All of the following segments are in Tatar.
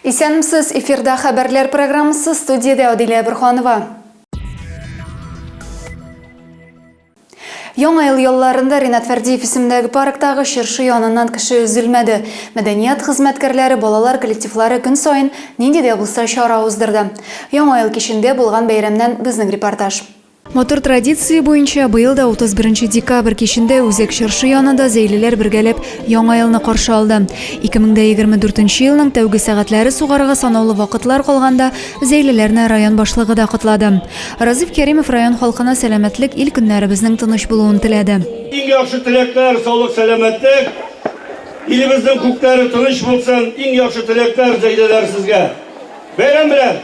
Исәнмесез, эфирда хәбәрләр программасы, студиядә Адилә Борһанова. Яңа ел ялларында Ринат Фәрдиев исемендәге парктагы чыршы яныннан кеше өзелмәде. Мәдәният хезмәткәрләре, балалар коллективлары көн саен нинди дә булса чара уздырды. Яңа ел кичендә булган бәйрәмнән безнең репортаж. Матур традиция буенча, быел да 31 декабрь кичендә үзәк чыршы янында зәйлеләр бергәләп Яңа елны каршы алды. 2024 елның тәүге сәгатьләре сугарга санаулы вакытлар калганда зәйлеләрне район башлыгы да котлады. Разиф Кәримов район халкына сәламәтлек, ил-көннәребезнең тыныч булуын теләде. Иң яхшы теләкләр, саулык-сәламәтлек, илебезнең күкләре тыныч булсын, иң яхшы теләкләр, зәйлеләр, сезгә! Бәйрәм белән!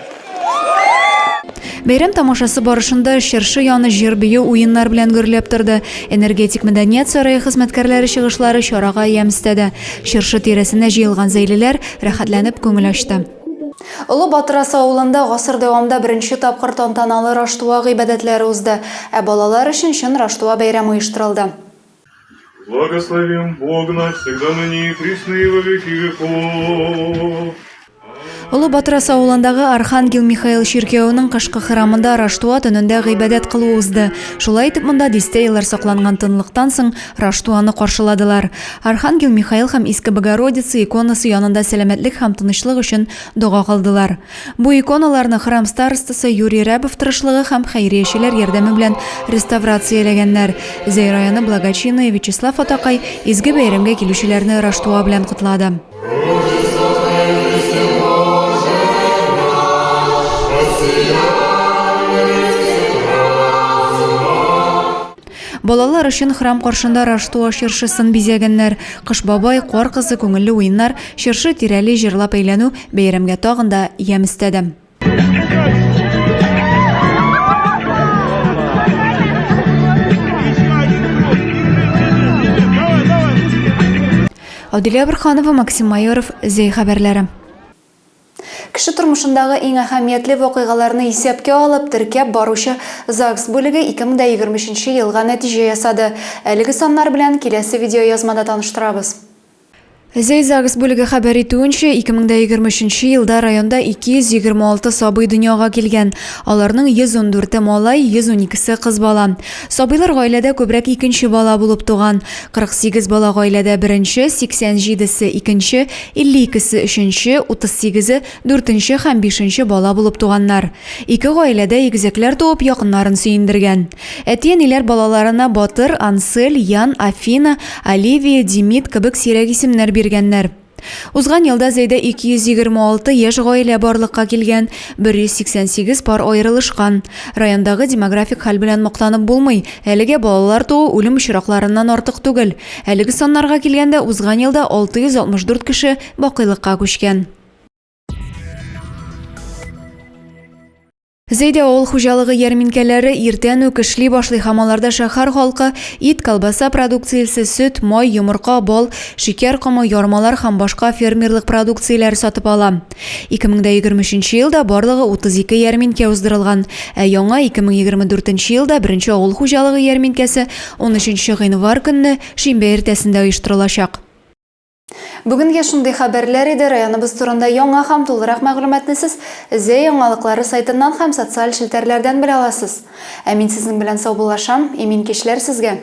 Бәйрәм тамашасы барышында чыршы яны җыр-бию, уеннар белән гөрләп торды. Энергетик мәдәният сарае хезмәткәрләре чыгышлары чарага ямь өстәде. Чыршы тирәсенә җыелган зәйлеләр рәхәтләнеп күңел ачты. Олы Батырас авылында гасыр дәвамында беренче тапкыр тантаналы Раштуа гыйбадәтләре узды, ә балалар өчен чын Раштуа бәйрәме оештырылды. Благословен Бог наш всегда ныне и присно и во веки веков. Олы Батрас авылындагы Архангел Михаил чиркәвенең кышкы храмында Раштуа төнендә гыйбадәт кылу узды. Шулай итеп, монда дистә еллар сакланган тынлыктан соң Раштуаны каршыладылар. Архангел Михаил һәм Иске Богородица иконасы янында сәламәтлек һәм тынычлык өчен дога кылдылар. Бу иконаларны храм старостасы Юрий Рябов тырышлыгы һәм хәйриячеләр ярдәме белән реставрацияләгәннәр. Зәй районы благочинные Вячеслав атакай изге бәйрәмгә килүчеләрне Раштуа белән котлады. Балалар өчен храм каршында Раштуа чыршысын бизәгәннәр. Кыш бабай, Кар кызы, күңелле уеннар, чыршы тирәли җырлап әйләнү бәйрәмгә тагын да ямь өстәде. Адилә Борһанова, Максим Майоров, Зәй хәбәрләре. Кеше тормышындагы иң әһәмиятле вакыйгаларны исәпкә алып, теркәп баручы ЗАГС бүлеге 2023 нче елга нәтиҗә ясады. Әлеге саннар белән киләсе видеоязмада таныштырабыз. Зәй ЗАГС бүлеге хәбәр итүенчә, 2023 нче елда районда 226 сабый дөньяга килгән. Аларның 114-е малай, 112-се кыз бала. Сабыйлар гаиләдә күбрәк икенче бала булып туган. 48 бала гаиләдә беренче, 87-се икенче, 52-се өченче, 38-е дүртенче һәм бишенче бала булып туганнар. Ике гаиләдә игезәкләр туып, якыннарын сөендергән. Әти-әниләр балаларына Батыр, Ансель, Ян, Афина, Оливия, Демид кебек сирәк исемнәр биргәннәр. Узган елда Зәйдә 226 яшь гаилә барлыкка килгән, 188 пар аерылышкан. Райондагы демографик хәл белән мактанып булмый, әлегә балалар туу үлем очракларыннан артык түгел. Әлеге саннарга килгәндә, узган елда 664 кеше бакыйлыкка күчкән. Зәйдә авыл хуҗалыгы ярминкәләре иртән үк эшли башлый һәм аларда шәһәр халкы ит, колбаса продукциясе, сөт, май, йомырка, бал, шикәр комы, ярмалар һәм башка фермерлык продукцияләре сатып ала. 2023 елда барлыгы 32 ярминкә уздырылган, ә яңа 2024 елда беренче авыл хуҗалыгы ярминкәсе 13 гыйнвар көнне шимбә иртәсендә оештырылачак. Бүгенгә шундый хәбәрләр иде. Районыбыз турында яңа һәм тулырак мәгълүматны сез Зәй яңалыклары сайтыннан һәм социаль челтәрләрдән белә аласыз. Ә мин сезнең белән саубуллашам. Имин кичләр сезгә!